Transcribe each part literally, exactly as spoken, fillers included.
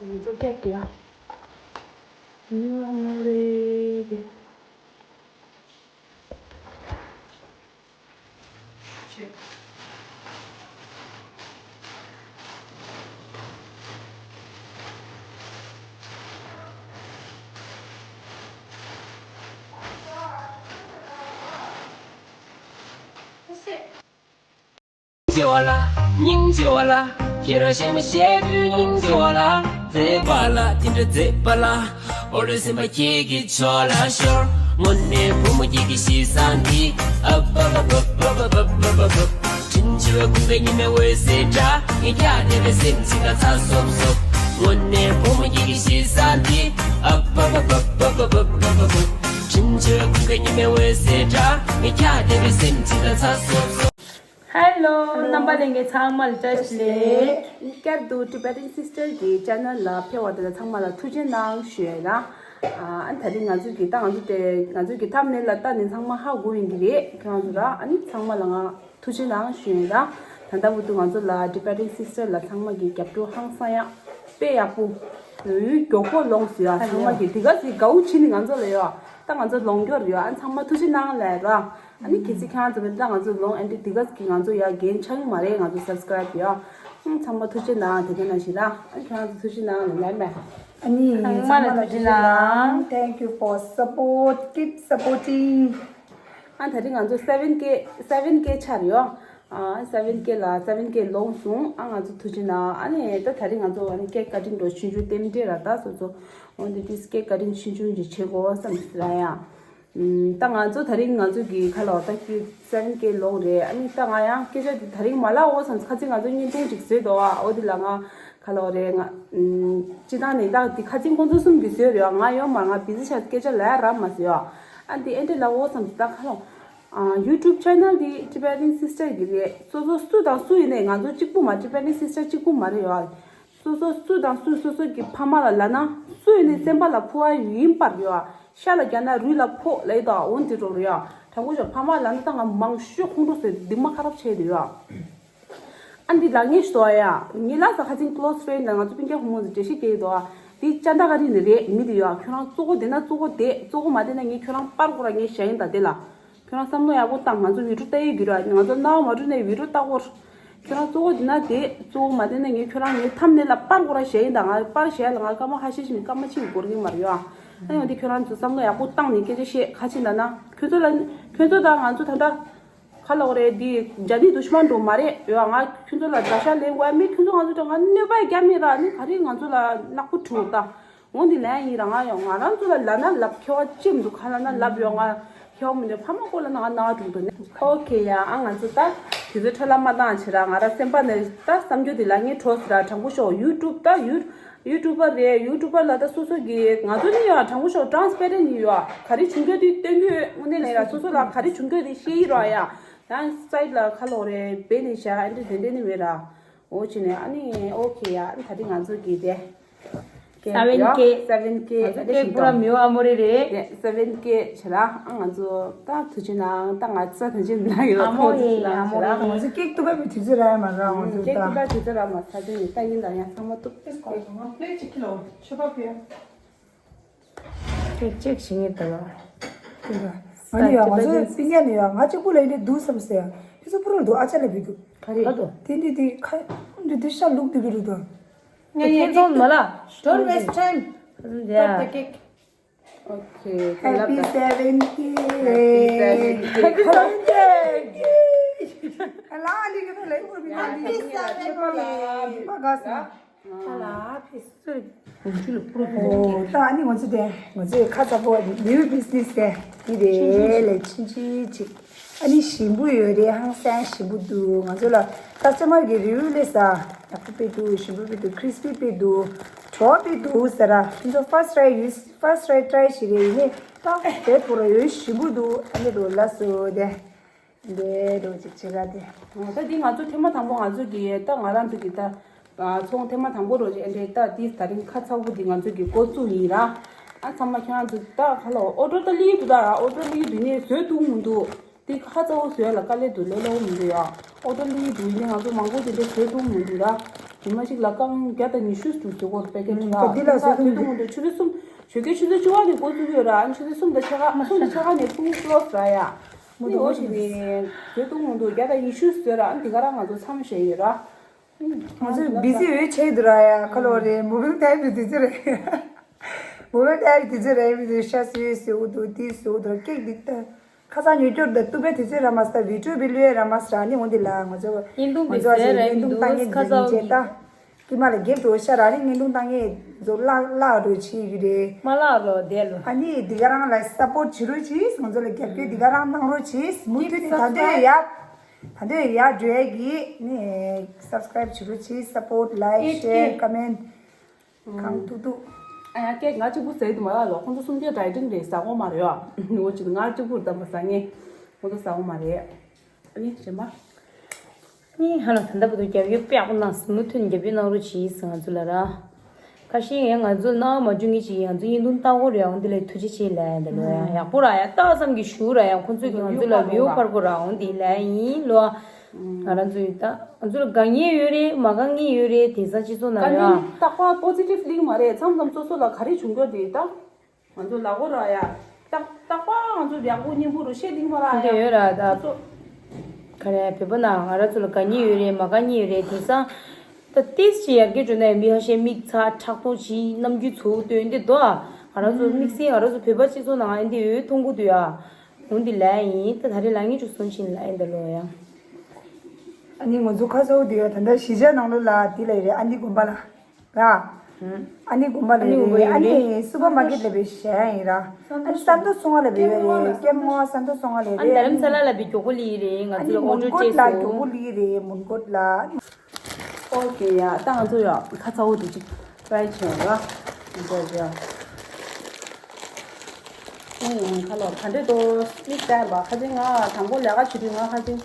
ཡིན་ཚོ་ཀྱག་ཀྱག་ཡོད་མ་རེད། སྙིང་རྗེ་བ་ལ། སྙིང་རྗེ་བ་ལ། ཁྱེད་རང་གཞན་མ་བཤད་དུས་སྙིང་རྗེ་བ་ལ། མཛེས་པ་ལ་དེ་འདྲ་མཛེས་པ་ལ། འོ་ལོ་སེམས་པ་ཁྱེད་ཀྱི་ཕྱོགས་ལ་ཤོར། དངོས་གནས་བུ་མོ་ཁྱེད་ཀྱི་གཤིས་བཟང་འདི། ཨ་བ་བ་བ། དྲིན་ཆེ་བའི་ཀུན་དགའ་ཉི་མའི་འོད་ཟེར་འདྲ། ངས་ཁྱེད་བསྡད་པའི་སེམས་ཅིག་ལ་ཚ་སོབ་སོབ། དངོས་གནས་བུ་མོ་ཁྱེད་ཀྱི་གཤིས་བཟང་འདི། ཨ་བ་བ་བ། དྲིན་ཆེ་བའི་ཀུན་དགའ་ཉི་མའི་འོད་ཟེར་འདྲ། ངས་ཁྱེད་བསྡད་པའི་སེམས་ཅིག་ལ་ཚ་སོབ་སོབ། ཧེ་ལོ། ཧེ་ལོ། རྣམ་པ་ལྷན་རྒྱས་ཚང་མ་ལ་བཀྲ་ཤིས་བདེ་ལེགས། བསྐྱར་དུ་Tibetan Sister གི་channel ལ་ཕེབས་པ་དེ་ལ་ཚང་མ་ལ་ཐུགས་རྗེ་གནང་ཞུ་ཡ་ཡིན། ཨ་ནི་ད་རིང་ང་ཚོ་གི་ད་ང་ཚོ་དེ་ང་ཚོ་གི་thumbnail ལ་ལྟ་ནས་ཚང་མ་ཧ་གོ་ཡིན་གྱི་རེད། ཁྱེད་རང་ཚོ་ལ་ཨ་ནི་ཚང་མ་ལ་ང་ཐུགས་རྗེ་གནང་ཞུ་ཡ་ཡིན། ད་ལྟ་བར་དུ་ང་ཚོ་ལ་Tibetan Sister ལ་ཚང་མ་གི་རྒྱབ་སྐྱོར་ཧང་སང་ཡ་དཔེ་ཡག་པོ་ཡོད། མགྱོགས་པོ་ལོངས་སུ་ཡ། ཚང་མ་གི་དེ་ག་ཚོད་དགའ་བོ་བྱེད་ནི་ང་ཚོ་ལ་ཡོད། ད་ང་ཚོ་ལོངས་སྐྱོར་ཡོད། ཨ་ཚང་མ་ཐུགས་རྗེ་གནང་ལབ་ར། ཨ་ནི་གལ་སྲིད་ཁྱེད་རང་ཚོ་མེད་ན་ང་ཚོ་ལོང་ཨན་ཏི་དེ་ག་གི་ང་ཚོ་ཡ་འགན་ཆགས་ཀྱི་མ་རེད། ང་ཚོ་subscribe ཡ། ཨ་ཚང་མ་ཐུགས་རྗེ་གནང་། དེ་ག་ནང་བཞིན་ར། ཨ་ཁྱེད་རང་ཚོ་ཐུགས་རྗེ་གནང་ལབ་མེད། ཨ་ནི་ཚང་མ་ལ་ཚང་མ་ལ་ཐུགས་རྗེ་གནང་། Thank you for support. Keep supporting. ཨ་ད་རིང་ང་ཚོ་seven K seven K ཆགས་ཡོད། ཨ་seven K ལ་seven K ལོངས་སོང་། ཨ་ང་ཚོ་ཐུགས་རྗེ་གནང་། ཨ་ནི་ད་ད་རིང་ང་ཚོ་ཨ་ནི་cake cutting འགྲོ་ཆུང་ཆུང་རྟེན་འབྲེལ་ར་ད་སོ་སོ། འོན་ཏེ་དེ་cake cutting ཆུང་ཆུང་ཅིག་བྱེད་དགོས་བསམ་ཟེར་ཡ། ཨུམ། ད་ང་ཚོ་ད་རིང་ང་ཚོ་གི་ཁ་ལོ་ད་ཀི་seven K ལོངས་རེད། ཨ་ནི་ད་ང་ཡང་སྐད་ཆ་དེ་ད་རིང་མ་ལབ་འོ་བསམ། ཁ་ཚིག་ང་ཚོ་བརྙན་ཐུང་ཅིག་བཟོས་འདུག་ཨ་འོ་དེ་ལ་ང་ཁ་ལོ་རེད། ང་ཨུམ། སྤྱི་བཏང་ནས་ད་དེ་ཁ་ཚིག་ཁོང་ཚོ་གསུམ་གི་བཟོས་རེད། ང་ཡོད་མ། ང་busy ཆགས་སྐད་ཆ་ལབ་རག་མ་སོང་ཡ། ཨ་དེ་ཨེ་འདྲ་ལབ་འོ་བསམ། ད་ཁ་ལོ། ཨ་YouTube channel དེ་Tibetan Sister གི་རེད། སོ་སོ་སུ་དང་སུ་ཡིན་ནའི་ང་ཚོ་གཅིག་པུ་མ། Tibetan Sister གཅིག་པུ་མ་རེད་ཡོད། སོ་སོ་སུ་དང་སུ་སོ་སོ་གི་ཕ་མ་ལ་ལབ་ན་སུ་ཡིན་ནའི་སེམས་པ་ལ་ཕོག་པ་ཡིན་པར་ཡོད། ཤ་ལ་རྒྱག་ན་རུས་ལ་ཕོག་ལབ་ཡོད་དོ། འོ་འདི་འགྲོ་རེད་ཡ། དྲང་པོ་ཞོག་ཕ་མ་ལབ་ན་ད་ང་མང་ཤོས་ཁོང་ཁྲོ་ཟེར་འདི་མ་ཁ་རབ་བྱས་དེ་ཡོད། ཨ་འདི་ལ་ངས་ཞུ་ཡ། ངས་ལ་ས་ཁ་ཚིག་close friend དང་ང་ཚོ་སྤུན་ཀྱག་ཕོ་མོ་ཚོ་འགྲེལ་བཤད་རྒྱག་ཡོད་དོ། འདི་ཅ་འདྲ་ག་རེ་ནི་རེད་མི་དེ་ཡོད། ཁྱོད་རང་གཙོ་བོ་དེ་ན་གཙོ་བོ་དེ་གཙོ་བོ་མ་དེ་ན་ངས་ཁྱོད་རང་པར་གོ་ར་ངས་བཤད་ཡིན་ད་དེ་ལ། ཁྱོད་རང་བསམ་བློ་ཡག་པོ་བཏང་། ང་ཚོ་video ལྟ་ཡི་གི་ར། ང་ཚོ་སྣང་བ་མ་འགྲོ་ནས་video ལྟ་གོ། ཁྱོད་རང་གཙོ་བོ་འདི་ན་དེ་གཙོ་བོ་མ་དེ་ན་ངས་ཁྱོད་རང་ངའི་thumbnail ལ་པར་གོ་ར་བཤད་ཡིན་ད། ང་པར་བཤད་ལ་ང་སྐར་མ་ཁ་ཤས་ཤིག་ནས་སྐར་མ་གཅིག་འགོར་གི་མ་རེད་ཡ། ཨ་ཡོང་དེ་ཁྱོད་རང་ཚོ་བསམ་བློ་ཡག་པོ་བཏང་ནས་སྐད་ཆ་བཤད། ཁ་ཕྱིན་ད་ན་ཁྱོད་ཚོ་ལ་ཁྱོད་ཚོ་དང་ང་ཚོ་ད་ལྟ་ག་ལབ་དགོས་རེད། འདི་ཇ་ནི་དུ་ཤི་མ་འགྲོ་མ་རེད་ཡ། ང་ཁྱོད་ཚོ་ལ་དགྲ་ཤ་ལེན་དགོས་མེད། ཁྱོད་ཚོ་ང་ཚོ་ད་ང་གནོད་པ་རྒྱག་མེད་ར། ནི་ག་རེ་ང་ཚོ་ལ་ནག་པོ་བྲིས་ད། འོ་འདི་ལན་ཡིན་རང་ང་ཡོང་ང་རང་ཚོ་ལ་ལབ་ན་ལབ་ཁྱོ་བ་ཅིམ་འདུག་ཁ་ལ་ན་ལབ་ཡོང་ང་ཁྱོ་བ་མི་འདུག་ཕ་མ་སྐོར་ལ་ན་ང་ན་བ་དྲུག་འདུག་ནས། ཨོ་ཁེ་ཡ། ཨ་ང་ཚོ་ད་དུས་ཚོད་འཕྲོ་བརླག་མ་བཏང་བྱེད་ར། ང་ར་སེམས་པ་ནས་ད་བསམ་རྒྱུ་འདི་ལ་ངས་གྲོགས་སུ་ར། དྲང་པོ་ཤོག YouTube ད་ཡུ་YouTuber རེད། YouTuber ལ་ད་སོ་སོ་གི་ང་ཚོ་ནི་ཡ་དྲང་པོ་ཤོག་transparent ཡིན་ཡ། ག་རེ་བྱུང་རྒྱུ་དེ་སྟོན་རྒྱུ་ཡོད། དངོས་གནས་ལས་ར་སོ་སོ་ལ་ག་རེ་བྱུང་རྒྱུ་དེ་ཤེས་ཡི་ར་ཡ། ཡང་site ལ་ཁ་ལོག་རེད་བེད་ནས་བཞག་ཨ་འདྲ་དེ་འདྲ་ནི་མེད་ར། འོ་བྱས་ནས་ཨ་ནི་ཨོ་ཁེ་ཡ། ཨ་ནི་ད་རིང་ང་ཚོ་གི་དེ་seven K seven K ང་ཚོ་ཨ་འདྲ་ཞིག་ཀེག་པུ་ར་མི་བ་ཨ་མོ་རེ་རེད། དེ་seven K བྱས་ལ་ཨ་ང་ཚོ་ད་ཐུགས་རྗེ་གནང་། ད་ང་ཚོ་ཐུགས་རྗེ་གནང་ཡོད། ཨ་མོ་ཐུགས་རྗེ་ཡེ་ཨ་གནང་མོ་བྱས་ལ། ང་ཡེ། ཚོ་ཀེག་གཏུབ་པའི་དུས་ཚོད་རག་མ་རག་ང་ཚོ་ཀེག་ད་གཏུབ་པའི་དུས་ཚོད་རག་མ་ཚར་དུས་ནས་ད་ཡིན་ད་ཡང་ཚང་མ་གཏུབ། ཨེ་སྐོར་སོང་ང་པླེཊ་གཅིག་ཁྱེར་ལོ། མཆོད་པ་ཕུལ། ཁྱེད་ཅེག་བྱེད་ངེས་དང་། ང་ནི་ཡང་ང་ཚོའི་སྤུན་ཀྱག་ནི་ཡང་ང་གཅིག་པུ་ལ་ཡིན་ནི་འདུག་བསམ་ཟེར། ཕི་སུ་པུ་རུ་འདུག་ཨ་ཅག་ལ་བི་འདུག་ག་རེ་འདུག་དེ་འདི་དེ་ཁ་འདི་འདི་ཤ་ལུག་འདི་གི་རུ་དང་། ངས་ངས་ཚོང་མ་ལ། Don't waste time. Cut the cake. Okay. Happy seventy. Happy seventy. Happy seventy. Happy seventy. ཨོ་ད་ཨ་ནི་ང་ཚོ་དེ་ང་ཚོའི་ཁ་ཚ་པོ་new business དེ་འདི་རེད་ལས་ཕྱིན་ཅི་ཅིག་ཨ་ནི་ཞིམ་པོ་ཡོད་རེད། ཧང་སང་ཞིམ་པོ་འདུག་ང་ཚོ་ལ་customer གི་review ལས་ས་ཡག་པོ་དཔེ་འདུག་ཞིམ་པོ་དཔེ་འདུག crispy དཔེ་འདུག་གྲོགས་དཔེ་འདུག་ཟེར་ར། ཁྱེད་ཚོ་first try ཡོད། First try try ཞིག་རེད། ཡིན་ནའི་ད་དཔེ་པོ་ར་ཡོད། ཞིམ་པོ་འདུག་ཨ་ནི་རོ་ལ་སོ་དེ། འདྲེ་རོ་ཅིག་ཅི་ག་དེ། ད་འདི་ང་ཚོ་ཐེངས་མ་དང་པོ་ང་ཚོ་གི་ད་ང་རང་ཚོ་གི་ད་ཚོང་ཐེངས་མ་དང་པོ་རོ་ཅིག་འདྲེ་ད་འདི་ད་རིང་ཁ་ཚ་བོ་འདི་ང་ཚོ་གི་འགོ་བཙུགས་ཡིན་ར། ཨ་ཚང་མ་ཁྱེད་རང་ཚོ་ད་ཁ་ལོ་order ད་ལི་དུ་ད་order ལི་དུ་ནས་བཟོས་འདུག་མི་འདུག་ཁ་ཚ་བོ་བཟོས་ལ་དཀའ་ལས་འདུག་ལས་སླ་བོ་མི་འདུག་ཡ། ཨོ་ཏོ་ལི་འདུག་ཡིན་ནའི་ང་ཚོ་མང་པོ་དེ་འདྲ་བཟོས་མཐོང་མི་འདུག་ར། ཉི་མ་གཅིག་ལ་རྐང་བརྒྱ་དང་ཉི་ཤུ་འདུག་བཟོ་དགོས་པེ་ཀེ་ཊི་ལ་འདི་ལ་བཟོས་མཐོང་མི་འདུག་ཆུ་ཚོད་གསུམ་ཞོགས་ཀའི་ཆུ་ཚོད་བཅུ་པ་ནས་འགོ་བཙུགས་ཡོད་ར། ཨ་ནི་ཆུ་ཚོད་གསུམ་དང་ཕྱེད་ཀ་གསུམ་དང་ཕྱེད་ཀ་ནས་ཕུང་པོ་ཀློ་སི་ར་ཡ། ནི་འོ་ཞིག་ནས་བཟོས་མཐོང་མི་འདུག་བརྒྱ་དང་ཉི་ཤུ་བཟོས་ར། ཨ་ནི་དེ་ག་རང་ང་ཚོ་མཚམས་བཞག་ཡོད་ར། ང་ཚོ་བི་ཟི་འོད་ཆེ་འདུག་ར་ཡ། ཁ་ལོ་རེད། མོ་བིལ་ཊེབ་དེ་ཚོ་རེད། མོ་བིལ་ཊེབ་དེ་ཚོ་རེད། མི་ཚོས་ཤ་བཟོས་བཟོས་འདུག་དེ་བཟོས་འདུག་ཀེག་འདི་ལྟ། ཁ་སང་ཉོ་སྐྱོར་དང་ཏུ་པའི་དུས་ཚོད་ར་མ་སྟ་བི་ཊུ་བི་ལུའི་ར་མ་སྟ་ནི་འོང་འདི་ལ་ང་ཚོ་བརྙན་ཐུང་ང་ཚོ་བཟོས་ར་བརྙན་ཐུང་ཡིན་འདུག་ཁ་སང་གི་ད་ཀི་མ་ལ་རྒྱབ་འགྲོ་ཤ་ར་ནི་བརྙན་ཐུང་བཏང་ངེས་ཚོ་ལག་ལག་རུ་ཆི་ཡི་རེད། མ་ལག་རོ་དེ་ལོ། ཨ་ནི་འདི་ག་རང་ལ་སཔོར་ཊི་བྱེད་རོགས་གྱིས། ང་ཚོ་ལ་རྒྱབ་སྐྱོར་འདི་ག་རང་གནང་རོགས་གྱིས། མུ་མཐུད་ནས་ད་འདོད་ཡ་ད་འདོད་ཡ་འགྲོ་ཡ་གི་ནི་སབ་སི་ཀ་རའིབ་བྱེད་རོགས་གྱིས། སཔོར་ཊི་ལའིཀ་ཤེར་ཀོ་མེན་ཊི། གང་ཐུག་ཐུག་ཨ་ཡ་སྐད་ང་གཅིག་པུ་ཟེར་དུ་མ་ལ་ལོ། ཁོང་ཚོ་སུམ་བརྒྱ་ཌའི་ཊིང་རེད་ཟ་གོ་མ་རེད་ཨ། ངོ་ཅིག་ང་གཅིག་པུ་དམ་པ་ཟ་ངེས། ཁོང་ཚོ་ཟ་གོ་མ་རེད། ཨ་ནི་རྗེས་མ། ནི་ཧ་ལ་ད་ལྟ་བར་དུ་རྒྱབ་སྐྱོར་དཔེ་ཡག་པོ་གནང་སོང་། མུ་མཐུད་ནས་རྒྱབ་སྐྱོར་གནང་རོགས་གྱིས་ང་ཚོ་ལ་ར། ཁ་ཤས་ཡང་ང་ཚོ་གནང་མ་བྱུང་ངེས་ཅིག་ང་ཚོ་བརྙན་ཐུང་ལྟ་གོ་རེད་ཨང་། དེ་ལ་ཐུགས་རྗེ་ཆེ་ལབ་ཡ་འདི་ལོ་ཡ། ཡག་པོ་ར་ཡ། ལྟ་བསམ་གྱི་ཞུ་ར་ཡ། ཁོང་ཚོས་ཀྱི་ང་ཚོ་ལ་བིའུ་འཕར་གོ་ར་ཨང་དེ་ལབ་ཡིན་ལོ། ང་རང་ཚོ་ཡི་ད་ང་ཚོ་ལ་དགའ་ཉེ་ཡོད་རེད། མ་དགའ་ཉེ་ཡོད་རེད། དེང་སང་སྤྱི་ཚོགས་ནང་ཡ། རྟག་པར་པོ་སི་ཊིབ་ལིང་མ་རེད། མཚམས་མཚམས་སོ་སོ་ལ་ག་རེ་བྱུང་རྒྱུ་དེ་ད། ང་ཚོ་ལ་གོ་ར་ཡ། རྟག་རྟག་པར་ང་ཚོ་ཡག་པོ་སྙིང་པོ་རུ་བཤད་ལིང་མ་ར་ཡ། འདི་ཡོད་ར་ད། ཚོ། ག་རེ་བོད་པ་ན་ང་རང་ཚོ་ལ་དགའ་ཉེ་ཡོད་རེད། མ་དགའ་ཉེ་ཡོད་རེད། དེང་སང་ད་ཏིས་ཅི་ཡར་རྒྱས་འགྲོ་ན་ཡང་མི་ཧ་ཤེས་མིག་ཚ་མཁྲེགས་པོ་ཅི་རྣམ་འགྱུར་ཚུགས་དོན་འདི་དོ། ང་རང་ཚོ་དམིགས་བསལ་ང་རང་ཚོ་བོད་པ་སྤྱི་ཚོགས་ནང་ཨ་འདི་ཡོད་མཐོང་གི་འདུག་ཡ། འོ་འདི་ལབ་ཡིན། ད་ད་རེས་ལ་ངས་ཅིག་གསུང་ཕྱིན་ལ་ཨེ་འདི་ལོ་ཡ། ཨ་ནི་ང་ཚོ་ཁ་ཚ་བོ་འདི་ཡ་ད་ལྟ་གཞིས་ཆགས་ནང་ལོགས་ལ་འདི་ལ་རེད། ཨ་ནི་དགོན་པ་ལ་ར། ཨ་ནི་དགོན་པ་ལ་རེད། ཨ་ནི་སུ་པར་མར་ཀེཊ་ལ་བའི་གཞས་ཡིན་ར། ཨ་ནི་ས་མཐོ་སོང་བ་ལ་བའི་རེད། ཀེམ་ངོ་ས་མཐོ་སོང་བ་ལ་རེད། ཨ་ནི་རྡ་རམ་ས་ལ་ལ་བའི་མགྱོགས་པོ་ལི་རེད། ང་ཚོ་ལ་ཨོ་ཇོ་ཅེ་སོ། མགྱོགས་པོ་ལི་རེད་མོན་གྷོ་ལ། ཨོ་ཀེ་ཡ། ད་ང་ཚོ་ཡ་ཁ་ཚ་བོ་དེ་ཅིག་ཊི་རའི་བྱས་ར། ང་ཚོ་ཡ། ཨེ་ཁ་ལོ་ག་འདྲེ་དོ་མིག་བལྟས་པ་ཁ་ཅིག་ང་དང་པོ་ལས་ཀ་བྱེད་དུས་ང་ཁ་ཅིག་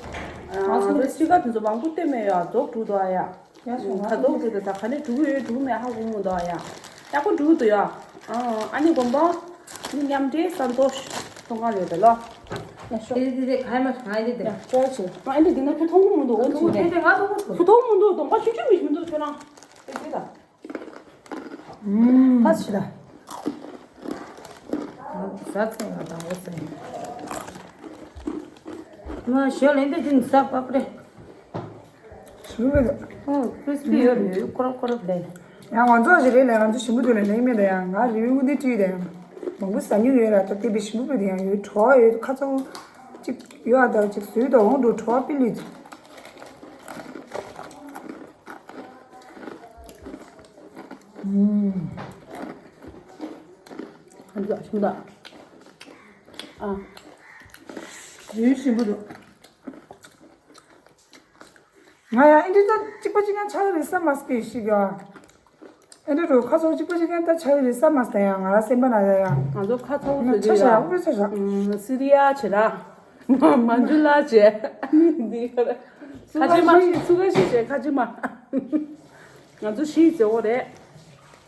ང་ཚོ་ལ་སྤྱི་ཁ་དེ་ཚོ་མང་པོ་སྟོན་མེད་ཡ། རྫོགས་འགྲོ་དོ་ཨ་ཡ། ཡ་སོང་ང་རྫོགས་འགྲོ་དོ་ད་ག་ནས་འགྲོ་གི་ཡོད་འགྲོ་གི་མེད་ཧ་གོ་མི་འདུག་ཨ་ཡ། ཡག་པོ་འགྲོ་གི་འདུག་ཡ། ཨ་ནི་དགོན་པ་ནི་མཉམ་འབྲེལ་ས་མཐོ་ཚོང་ཁང་རེད་དོ་ལོ། ཡ་ཤོ། དེ་དེ་དེ་ག་ཡ་མ་ང་ཡ་དེ་དེ། ཡ་ཤོ་ཤོ། ང་ཡ་དེ་དེ་ན་ཁྱོད་མཐོང་གི་མི་འདུག་འོ་ཅི་དེ་ནས། དེ་ང་མཐོང་གི་འདུག་ཁྱོད་མཐོང་གི་མི་འདུག་གདོང་པ་ཆུང་ཆུང་མི་མི་འདུག་ཁྱོད་རང་། དེ་དེ་ད། ཕ་སི་ལ། ཟ་ཚང་ལ་དང་པོ་ཟ་ཡིན། ང་ཞོ་ལེན་དེ་དེ་ཟ་པ་པ་རེད། ཞུ་བ་རེད། ཨོ་ཀྲིས་པི་ཡོད་རེད། ཀོ་རོབ་ཀོ་རོབ་ལེན། ཡང་ང་ཚོ་ཞིག་རེད་ལས་ང་ཚོ་ཞིམ་པོ་འདུག་ལས་ལེགས་མེད་ད་ཡང་ང་རི་བོའི་དངུལ་འདི་བྲིས་ད་ཡང་མང་པོ་ཟ་མྱོང་ཡོད་ར། ད་དེ་བས་ཞིམ་པོ་བས་ད་ཡང་ཡོད་བྲོ་བ་ཡོད་ཁ་ཚོ་གཅིག་ཡོད་ཨ་ད་གཅིག་ཟོས་ད་འོང་འགྲོ་བྲོ་བ་པི་ལི། ཨུམ། ཨ་འདི་ཞིམ་པོ་འདུག་ཨ། ཡུན་ཞིམ་པོ་འདུག་ང་ཡང་ཨེ་འདྲི་ད་གཅིག་པ་གཅིག་ཡང་ཆགས་རེད་བསམ་མ་སྐྱེས་ཤིག་ཡ། ཨེ་འདྲི་རུ་ཁ་ཚོ་གཅིག་པ་གཅིག་ཡང་ད་ཆགས་རེད་བསམ་མ་སྟེ་ཡང་ང་ར་སེམས་པ་ན་ཡ་ཡང་། ང་ཚོ་ཁ་ཚ་བོ་ང་ཚོ་ཆ་ཤ་ཡ་ཡ། ཨུ་རུ་ཆ་ཤ། ཨུམ། སི་རི་ཡ་བྱེད་ར། མ་འཇུ་ལ་བྱེད། འདི་ག་རེ། ཁ་ཆེ་མ། སུ་ག་ཤི་བྱེད་ཁ་ཆེ་མ། ང་ཚོ་ཤི་བྱེད་འོ་རེད།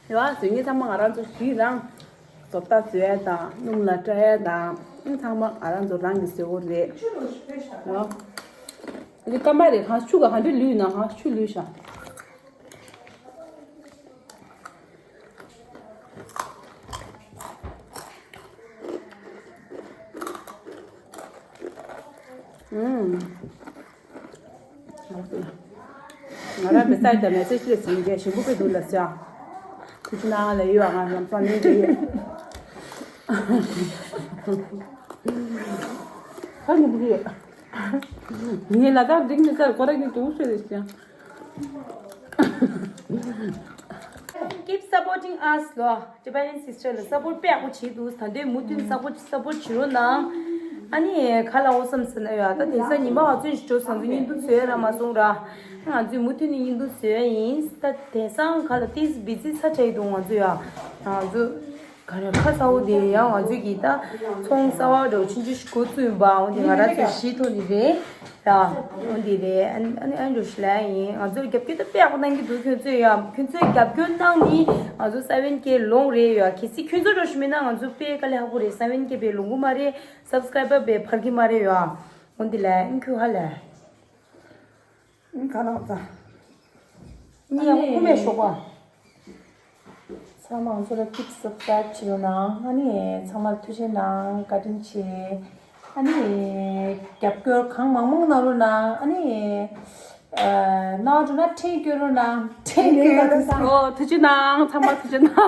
རེད་བ། དེ་ངས་ཚང་མ་ང་རང་ཚོ་ཞིག་རང་བཟོ་ལྟ་བཟོ་ཡ་དང་སྣུམ་ལ་བཀྲ་ཡ་དང་ཨང་ཚང་མ་ང་རང་ཚོ་རང་གིས་བཟོ་འོ་རེད། རེད་བ། འདི་སྐར་མ་རེད་གང་ཆུ་ག་ག་འདྲ་ལུས་ན་གང་ཆུ་ལུས་ཤག་ཨང་། ང་རང་མི་ཚེ་དང་མི་ཚེ་ཤེས་ཟིན་གྱི་ཞིམ་པོ་དཔེ་འདུག་ལ་ཟེར། ཁུ་ཆུ་ནང་ལ་ཡོད་ང་ལམ་སང་ལེན་གྱི་ཡོད། ཧ་ཉི་མ་གི་ངའི་ལ་དྭགས་འགྲིག་མི་ཚར་ཁོ་རང་གི་དུང་ཤོད་རེད་ཟེར། Keep supporting us ལོ། Tibetan sister ལ་སཔོར་ཊི་དཔེ་ཡག་པོ་བྱེད་འདུག་ད་དུང་མུ་མཐུད་སཔོར་ཊི་སཔོར་ཊི་བྱེད་རོགས་གནང་། ཨ་ནི་ག་ལ་འོ་བསམ་ཟེར་ན་ཡ། ད་དེང་སང་ཉི་མ་བ་ཚོན་ཞིག་འགྲོ་སང་ཚོ་བརྙན་ཐུང་བཟོས་ར་མ་སོང་ར། ང་ཚོས་མུ་མཐུད་ནས་བརྙན་ཐུང་བཟོས་ཡིན། ད་དེང་སང་ག་ལ་ཏིས་བི་ཛི་ས་ཆ་ཡི་འདུག་ང་ཚོ་ཡ། ང་ཚོ་ག་རེ་ཁ་ཚ་བོ་དེ་ཡང་ང་ཚོས་ཀྱི་ད་ཚོང་གསར་བ་འགྲོ་ཆུང་ཆུང་ཞིག་འགོ་བཙུགས་ཡིན་པ། འོ་དེ་ང་རང་ཚོའི་གཞིས་ཐོག་ནས་རེད། ཡ། འོ་འདི་རེད། ཨ་ནི་ཨ་ནི་ཨ་ནི་འགྲོ་ཞིག་ལ་ཡིན། ང་ཚོར་རྒྱབ་སྐྱོར་ད་དཔེ་ཡག་པོ་གནང་གི་འདུག་ཁྱོད་ཚོས་ཡ། ཁྱོད་ཚོས་རྒྱབ་སྐྱོར་གནང་ནི་ང་ཚོ་སེ་ཝེན་ཀེ་ལོངས་རེད་ཡ། གལ་སྲིད་ཁྱོད་ཚོ་འགྲོ་ཞིག་མེད་ན་ང་ཚོ་དཔེ་དཀའ་ལས་ཁག་པོ་རེད། སེ་ཝེན་ཀེ་དཔེ་ལོངས་གི་མ་རེད། སབ་སི་ཀ་རའི་བར་དཔེ་འཕར་གི་མ་རེད་ཡ། འོ་འདི་ལ་ཨིན་ཁུ་ཧ་ལས། ཨིན་ཁ་ནག་ཙ། ཨ་ནི་ཁུ་མེ་ཤོག་པ། ཚང་མ་ང་ཚོ་ལ་ཀིབ་སབ་སི་ཀ་རེབ་བྱེད་རོགས་གནང་། ཨ་ནི་ཚང་མ་ལ་ཐུགས་རྗེ་གནང་། བཀའ་དྲིན་ཆེ། ཨ་ནི་རྒྱབ་སྐྱོར་གང་མང་མང་གནང་རོགས་གནང་། ཨ་ནི་ཨ་གནང་འགྲོ་ན་འཕྲིན་སྐྱོར་རོགས་གནང་། འཕྲིན་སྐྱོར་རོགས་གནང་། ཨོ་ཐུགས་རྗེ་གནང་། ཚང་མ་ཐུགས་རྗེ་གནང་།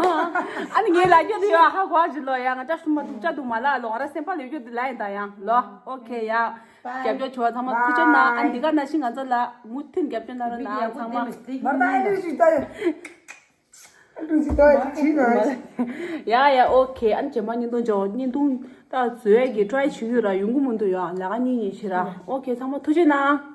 ཨ་ནི་ངའི་ལ་རྒྱ་དེ་ཡོད་ཧ་གོ་ཨ་ཇི་ལོ་ཡ། ང་ཅག་ཤུ་མ་ཐུག་ཅག་དུ་མ་ལ་ལོ། ང་ར་སེམས་པ་ལ་ཡོད་རྒྱུ་དེ་ལ་ཡིན་ད་ཡང་ལོ། ཨོ་ཁེ་ཡ། རྒྱབ་སྐྱོར་བྱེད་པ་ཚང་མ་ཐུགས་རྗེ་གནང་། ཨ་འདི་ག་ནང་བཞིན་ང་ཚོ་ལ་མུ་མཐུད་རྒྱབ་སྐྱོར་གནང་རོགས་གནང་ཚང་མ། མར་ད་ཨ་ནི་ཞིག་ད་ཡ། ཨ་འདུ་ཞིག་ད་ཡ་ཅིག་ན། ཡ་ཡ་ཨོ་ཁེ། ཨ་ནི་རྗེས་མ་བརྙན་ཐུང་འཇོག་བརྙན་ཐུང་ད་བཟོ་ཡས་ཀྱི་ཊ་རའི་བྱེད་ཀྱི་ཡོད་ར། ཡོང་གི་མི་འདུག་ཡ། ལས་ཀ་གཉིས་གཉིས་བྱེད་ར། ཨོ་ཁེ། ཚང་མ་ཐུགས་རྗེ་གནང་།